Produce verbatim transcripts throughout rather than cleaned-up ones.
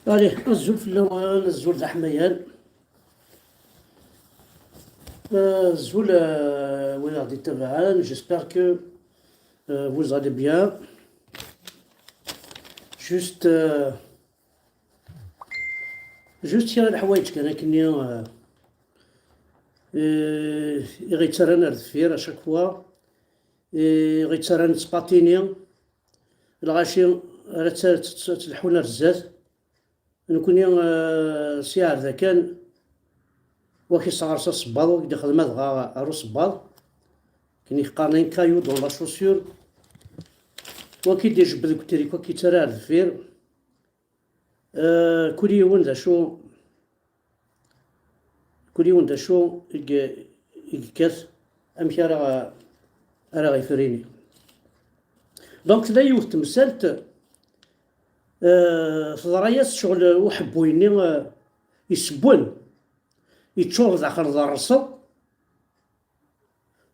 Allez, azul fell-awen, azul d aḥmayan. Euh, azul, euh, wid aɣ-d-ittabaɛen, j'espère que euh, vous allez bien. Juste, euh, juste kra n leḥwayeǧ kan akkenni, euh, euh, i ɣ-yettarran ar deffir à chaque fois, i ɣ-yettarran nettpatini, lɣaci ara tt-, tt-, tt-, ttleḥḥun ar zdat. Nekkni, euh, si ɛerda kan, wa k-isɣers asebbaḍ, wa k-d-ixdem adɣa ar usebbaḍ, akken i qqaren un caillou dans la chaussure, wa k-id-ijebbed deg utriku, wa k-yettarra ar deffir. Euh, kul yiwen d acu, kul yiwen d acu i g-, i yekkat, amek ara, ara ɣ-ifrini. Donc, tella yiwet temsalt, euh, teḍra-yas ccɣel uḥebbuy-nni, euh, isewwen, yeččur daxel d rrseḍ.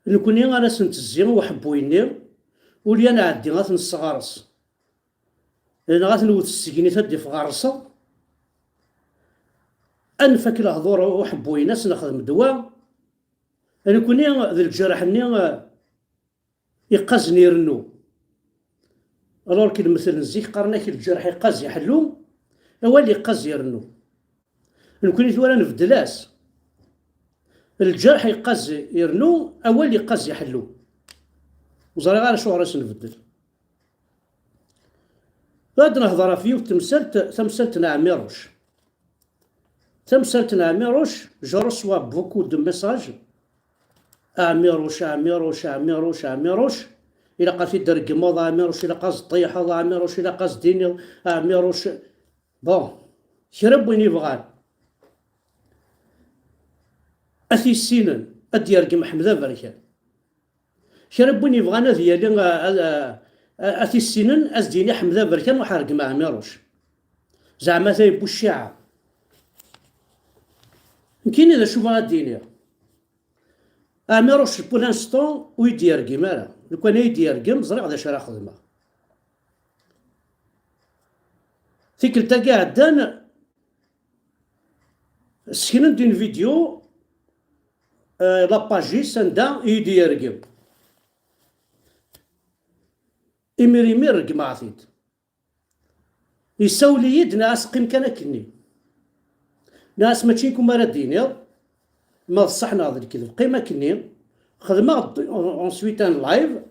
Nekkni ara s-nettezzi uḥebbuy-nni, ulya nɛeddi ad t-nesseɣres, neɣ ad t-nwet s tegnit ad d-iffeɣ rrseḍ. Ad nfak lehdur uḥebbuyen, ad s-nexdem ddwa. Nekkni d lǧerḥ-nni, eh, iqqazen irennu. Alors que lemtel n zik qqaren-ak lǧerḥ iqqaz iḥellu, awal iqqaz irennu. Nekkni tura nbeddel-as. Lǧerḥ iqqaz irennu, awal iqqaz iḥellu. Ur ẓriɣ ara acuɣer i s-nbeddel. Ad nehḍer ɣef yiwet temsalt, tamsalt n Ɛmiruc. Tamsalt n Ɛmiruc, je reçois beaucoup de messages. Ɛmiruc, Ɛmiruc, Ɛmiruc, Ɛmiruc. Ilaq ad t-id-tregmeḍ, Ɛmiruc, ilaq ad s-tṭiḥeḍ, Ɛmiruc, ilaq ad s-d-tiniḍ, Ɛmiruc. Bon, kra n win yebɣan ad t-yissinen, ad d-yergem Ḥmed Aberkan. Kra n win yebɣan ad yali, a, a, a, ad t-issinen, ad s-d-yini Ḥmed Aberkan uḥergem Ɛmiruc. Zeɛma ata yewwi cciɛa. Nekkini d acu bɣiɣ ad d-iniɣ. Ɛmiruc, pour l'instant, ur yi-d-yergim ara. Lukan ay yi-d-yergem, ẓriɣ d acu ara xedmeɣ. Tikkelt-agi iɛeddan, seknen-d une vidéo, euh, la page-is anda i yi-d-yergem. Imir imir regmeɣ-t-id. Yessawel-iyi-d, nniɣ-as qqim kan akkenni. Nniɣ-as mačči kum ara d-tiniḍ, ma d ṣṣeḥ neɣ d lekdeb, qqim akkenni. Xedmeɣ-d ensuite un live,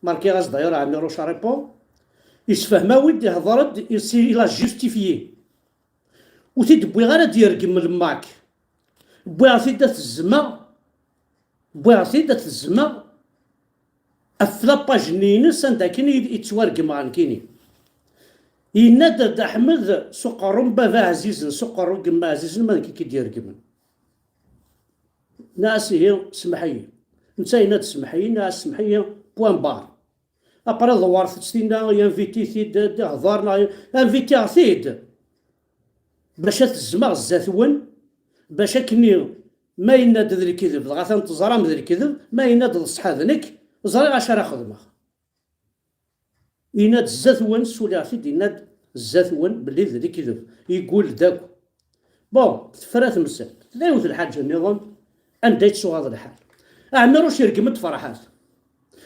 markiɣ-as d'ailleurs Ɛmiruc répond. Yessefhem-awi-d, ihḍer-d, il a justifié. Ur t-id-wwiɣ ara ad d-yergem lmak. Wwiɣ-t-id ad t-zzmeɣ. Wwiɣ-t-id ad t-zzmeɣ. Ɣef la page-nni-ines anda akken i, i ttwargmeɣ nekkini. Yenna-d Dda Ḥmed s uqerru n baba ɛzizen, s uqerru n yemma ɛzizen, ma d nekk i k-id-yergmen. Nniɣ-as ihi, semmeḥ-iyi. Netta yenna-d semmeḥ-iyi, nniɣ-as semmeḥ-iyi, point barre. Après dewwret-tt tinna, inviti-t-id, d-, d-, hḍer, neɣ invitiɣ-t-id. Bac ad t-zzmeɣ zdat-wen, bac akkenni ma yenna-d d lekdeb, dɣa atan teẓram d lekdeb, ma yenna-d d ṣṣeḥ d nekk, ẓriɣ acu ara xedmeɣ. Yenna-d zdat-wen, suliɣ-t-id, yenna-d zdat-wen belli d lekdeb, yeggul-d akk. Bon, tefra temsalt. Tella yiwet lḥaǧa nniḍen, anda i tsuɣaḍ lḥal. Ɛmiruc yergem-d Ferḥat.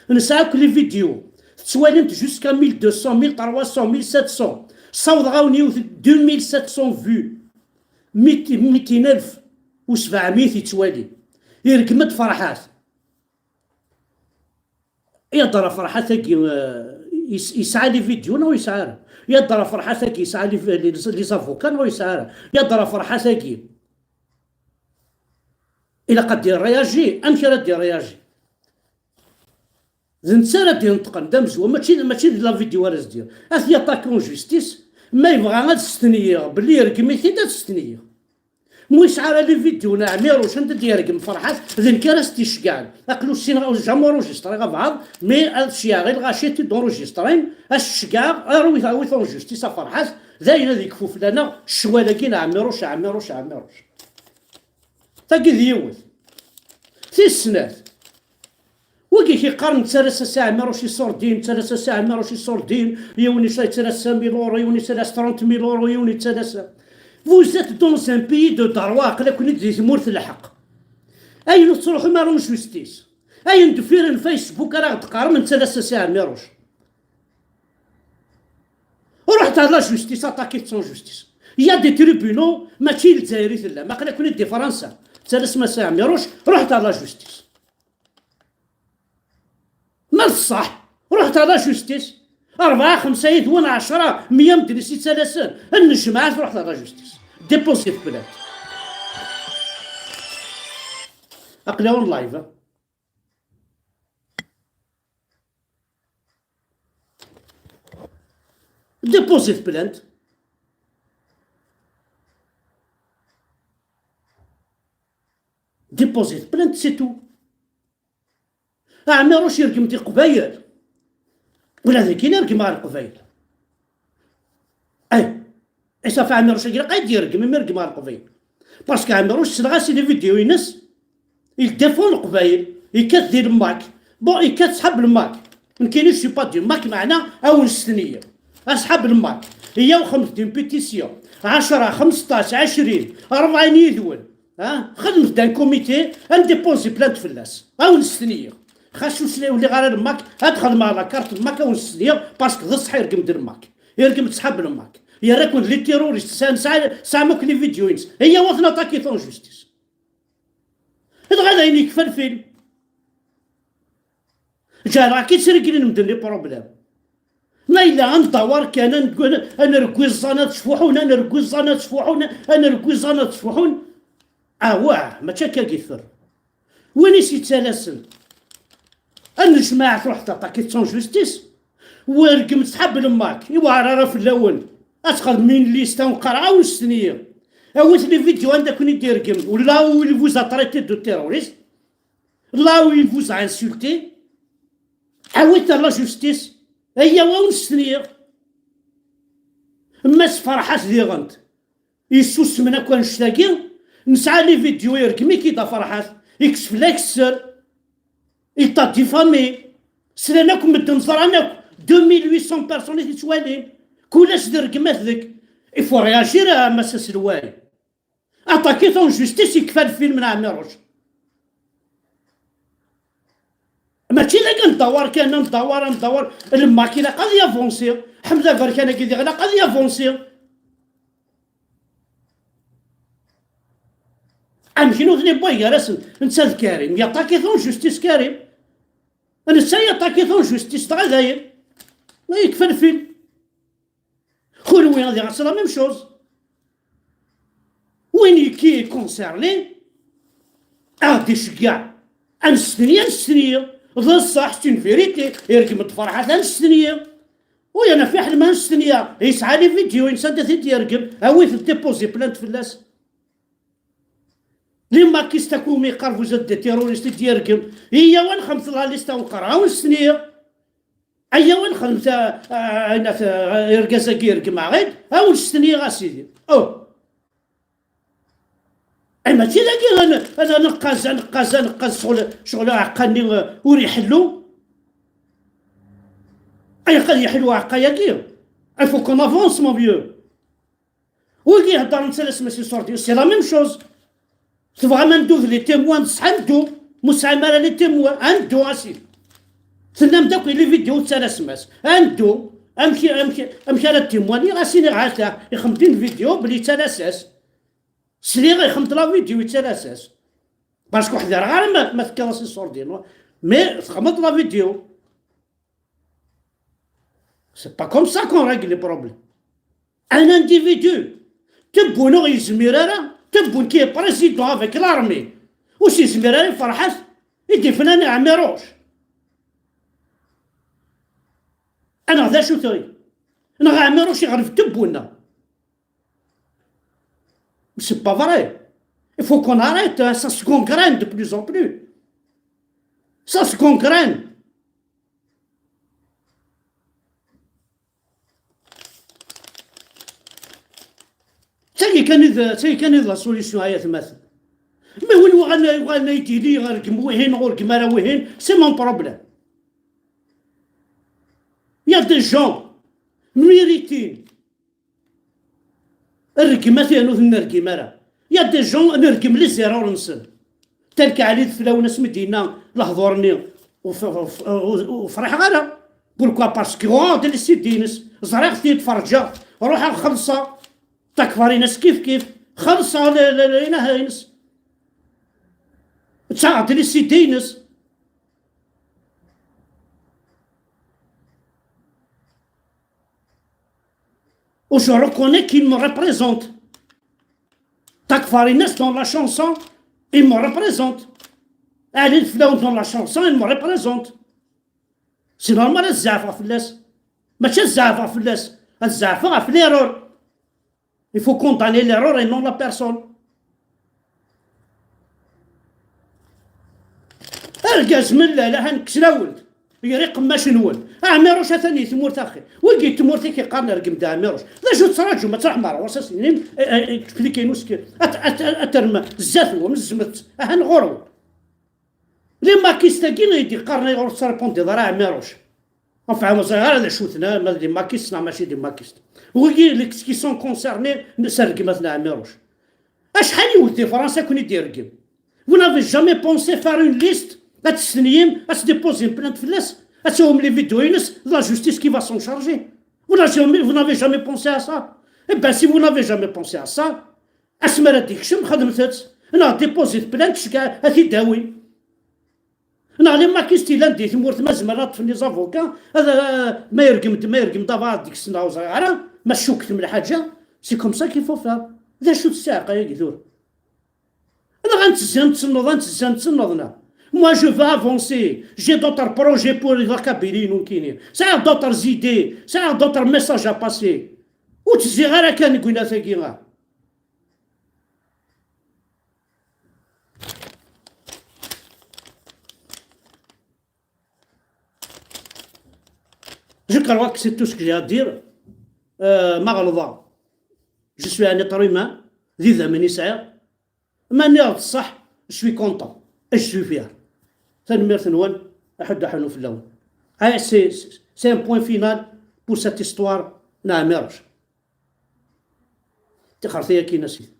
Nesɛa akk les vidéos. Tettwalim-t jusqu'à mille deux cents, mille trois cents, mille sept cents. Ssawḍeɣ-awen yiwet deux mille sept cents vues. Mitin, mitin alef u sebɛemya yettwali. Yergem-d Ferḥat. Yadra Ferḥat-agi, eh, yes-, yesɛa les vidéos neɣ ur yesɛi ara? Yadra Ferḥat-agi yesɛa les, les, les avocats neɣ ur yesɛi ara? Yadra Ferḥat-agi ilaq ad d-irréagi. Amek ara d-irréagi? D netta ara d-ineṭqen d amezwaru, mačči, mačči d la vidéo ara s-d-yerr. Ad t-yaṭaki en justice, ma yebɣa ad stenyiɣ belli yergem-it-id, ad stenyiɣ. Ma ur yesɛi ara les vidéos n Ɛmiruc anda d-yergem Ferḥat, d nekk ara s-t-iceggɛen. Aql-i ur ssineɣ, jamais enregistré abɛaḍ, mais ad ceyyɛeɣ i lɣaci-t-id enregistré, ad s-ceggɛeɣ, awit, awit en justice a Ferḥat, d ayen ad yekfu fell-aneɣ ccwal-agi n Ɛmiruc, Ɛmiruc, Ɛmiruc. Tagi d yiwet. Tis snat, wa Wigi k-yeqqaren nettalas-as i Ɛmiruc iṣurdiyen, nettalas-as i Ɛmiruc iṣurdiyen, yiwen yettalas-as mil euro, yiwen yettalas-as trente mille euros, yiwen yettalas-as. Vous êtes dans un pays de droit, aql-aken-id di tmurt n lḥeqq. Ayen ur tettruḥum ara en justice. Ayen deffir n Facebook ara ɣ-d-qqarem nettalas-as i Ɛmiruc. Ruḥet à la justice, attaquez-t sans justice. Il y a des tribunaux, mačči i Lezzayer i tellam, aql-aken-id di Fransa. Nettalas-as i Ɛmiruc, ruḥet à la justice. Ma d ṣṣeḥ, ruḥet à la justice. Rebɛa, xemsa yid-wen, ɛecra, meyya medden i s-yettalasen. Nnejmaɛet, ruḥet à la justice. Déposez plainte. Aql-i en live. Déposez plainte. Déposez plainte, c'est tout. Ɛmiruc yergem di Leqbayel. Ula d nekkini regmeɣ ɣer Leqbayel. Ay, Ɛisa Ɛmiruc-agi ilaq ad yergem, imi regmeɣ ɣer Leqbayel. Parce que Ɛmiruc, ssneɣ-as i les vidéos-ines, il défend Leqbayel, yekkat di Lmak. Bon, yekkat ṣṣḥab Lmak. Nekkini, je suis pas du Mak, meɛna ad wen-stenyiɣ. Aṣḥab Lmak, iyyaw xedmet une pétition. Ɛecra, xemseṭṭac, ɛecrin, rebɛin yid-wen. Ha? Xedmet-d un comité, ad ndéposer plainte fell-as. Ad wen-stenyiɣ. Xas ur sli-, ur lliɣ ara Lmak, ad xedmeɣ la carte Lmak, ad wen-stenyiɣ, parce que d ṣṣeḥ, yergem-d Lmak. Yergem-d ṣṣḥab Lmak. Yerra-ken d les terroristes, tesɛam, tesɛa-, tesɛam akk les vidéos-ines. Iyyaw ad ten-attaquer en justice. Dɣa d ayen yekfa lfilm. Ǧareɣ-k-id sreglen medden les problèmes. Ma yella ad ndawar kan, ad neg-, ad nergwi ẓẓan ad sfuḥun, ad nergwi ẓẓan ad sfuḥun, ad nergwi ẓẓan ad sfuḥun. Awah, mačči akka i yeffer. Win i s-yettalasen, ad nejmaɛet, ruḥet attaquez-t en justice. Wergem ṣṣḥab Lmak, iwɛer ara fell-awen. Ad txedmem une liste, ad wen-qqareɣ, ad wen-stenyiɣ. Awit les vidéos anda ken-id-yergem, là où il vous a traité de terroriste, là où il vous a insulté. Awit à la justice. Iyyaw ad wen-stenyiɣ. Mass Ferḥat diɣen yessusmen akk annect-agi. Nesɛa les vidéos, yergem-ik-id a Ferḥat, yekkes fell-ak sser, il t'a diffamé. Slan akk medden, ẓran akk, deux mille huit cents personnes i t-ittwalin. Kul ass d rregmat deg. Il faut réagir a Mass aselway. Attaquez-t en justice, yekfa lfilm n Ɛmiruc. Mačči d akken ndawar kan, ndawar, ndawar. Lmak ilaq ad yavansi. Ḥmed Aberkan-agi diɣ ilaq ad yavansi. Amek nutni wway gar-asen, netta d Karim, yaṭaki-t en justice Karim. Netta yaṭaki-t en justice, dɣa dayen. Ma yekfa lfilm. Kunwi ad iɣas la même chose. Win i qui est concerné, ad ɣ-d-iceggeɛ. Ad nestenyi, ad nestenyi. D ṣṣeḥ, c'est une vérité. Irgem-d Ferḥat, ad nestenyi. U yerna fiḥel ma nestenyi, yesɛa les vidéos-ines anda t-id-yergem. Awit-d, déposez plainte fell-as. Les makistes akk umi yeqqar vous êtes des terroristes i d-yergem. Iyyaw ad nexdem la liste, ad wen-qqareɣ, ad wen-nestenyi. Aya wa nexdem ta-, a-, a-, a-, argaz-agi yergem-aɣ-id, a wen-stenyiɣ a sidi. Oh! Ay, mačči dagi a n-, a n-, a neqqaz, a neqqaz, a neqqaz, ccɣel, ccɣel aɛeqqa-nni, eh, ur iḥellu. Ay, qad yeḥlu uɛeqqa-agi. Il faut qu'on avance, mon vieux. Wigi iheddren d talasmas iṣurdiyen, c'est la même chose. Tebɣam ad neddu d les témoins, d ṣṣeḥ, ad neddu. Ma ur tesɛim ara les témoins, ad neddu, a sidi. Tennam-d akk les vidéos d talasmas. Ad neddu. Amek, amek, amek ara d-témoigniɣ? A sidi, ɣata, ixdem-d une vidéo belli d talasas. Sliɣ ixdem-d la vidéo d talasas. Parce que ur ḥdireɣ ara ma, ma tekkiḍ-as iṣurdiyen. Mais txedmeḍ la vidéo. C'est pas comme ça qu'on règle les problèmes. Un individu, tebbuneɣ yezmir ara, tebbun qui est président avec l'armée. Ur s-yezmir ara i Ferḥat, i d-ifnan i Ɛmiruc. Anaɣ d acu-t? Neɣ Ɛmiruc iɣleb tebbun-a. C'est pas vrai. Il faut qu'on arrête, hein. Ça se gangrène de plus en plus. Ça se gangrène. D tagi kan i d, d tagi kan i d la solution, ay atmaten. Mais win yuɣalen, yuɣalen ad d-yili rgem wihin, ur rgem ara wihin, c'est mon problème. Il y a des gens méritent rgem, ad t-, ur nergim ara. Il y a des gens nergem les erreurs-nsen. Tel que Ɛli Ideflawen asmi d-yenna lehdur-nni, ur f-, ur f-, ur friḥeɣ ara. Pourquoi? Parce que uɣeɣ-d les C D-ines, ẓriɣ-t-id, ferǧeɣ, ruḥeɣ xelṣeɣ. Takfarinas kif kif, xelṣeɣ le-, le-, le-, inaha-ines. Ttaɣeɣ-d les C D-ines. Et je reconnais qu'il me représente. Takfarinas dans la chanson, il me représente. Ɛli Ideflawen dans la chanson, il me représente. C'est normal ad zeɛfeɣ fell-as. Mačči ad zeɛfeɣ fell-as, ad zeɛfeɣ ɣef l'erreur. Il faut condamner l'erreur et non la personne. Argaz, mella, la, ha, nekkes lawel. Ger iqemmac-nwen. Ɛmiruc atan di tmurt, axi. Wigi n tmurt i k-iqqaren rgem-d Ɛmiruc. D acu tettṛaǧum? Ad tṛuḥem ar ɣur-s, ad s-tinim, eh, eh, eh, expliquez-nous ce que, ad, ad, ad terrem zdat-wen, zmet, ahan ɣur-wen. Les makistes-agi i d-iqqaren ayɣer ur tettṛipondiḍ ara Ɛmiruc. Enfin, ur ẓriɣ ara d acu-ten, ma d les makistes neɣ mačči d les makistes. Wigi, les, qui sont concernés, s rregmat n Ɛmiruc. Acḥal yiwet di Fransa i ken-id-irgem? Vous n'avez jamais pensé faire une liste, ad testenyim, ad tdépozim plainte fell-as, ad tawim les vidéos-ines, la justice qui va s'en charger. Vous n'avez jamais, vous n'avez jamais pensé à ça. Eh ben, si vous n'avez jamais pensé à ça, asmi ara d-ikcem, xedmet-tt. Neɣ dépozit plainte, ceg-, ad t-id-awin. Neɣ les makistes yellan di tmurt, ma zemren ad ṭṭfen les avocats, ad, ma yergem-d, ma yergem-d abaɛḍ deg-sen, ur ẓriɣ ara, ma tcukkem lḥaǧa, c'est comme ça qu'il faut faire. D acu-tt ssiɛqa-agi tura? Neɣ ad nettezzi ad nettenneḍ, ad nettezzi ad nettenneḍ, neɣ? Moi, je veux avancer. J'ai d'autres projets pour la Kabylie, nekkini. Sɛiɣ d'autres idées, sɛiɣ d'autres messages à passer. Ur ttezziɣ ara kan deg winat-agi, ah. Je crois que c'est tout ce que j'ai à dire. Euh, ma ɣelḍeɣ, je suis un être humain, d idammen i sɛiɣ. Ma nniɣ-d ṣṣeḥ, je suis content et je suis fier. Tanemmirt-nwen, aḥuddu aḥunnu fell-awen. Ah, c'est, c'est un point final pour cette histoire n Ɛmiruc. Tixret-iyi akkin a sidi.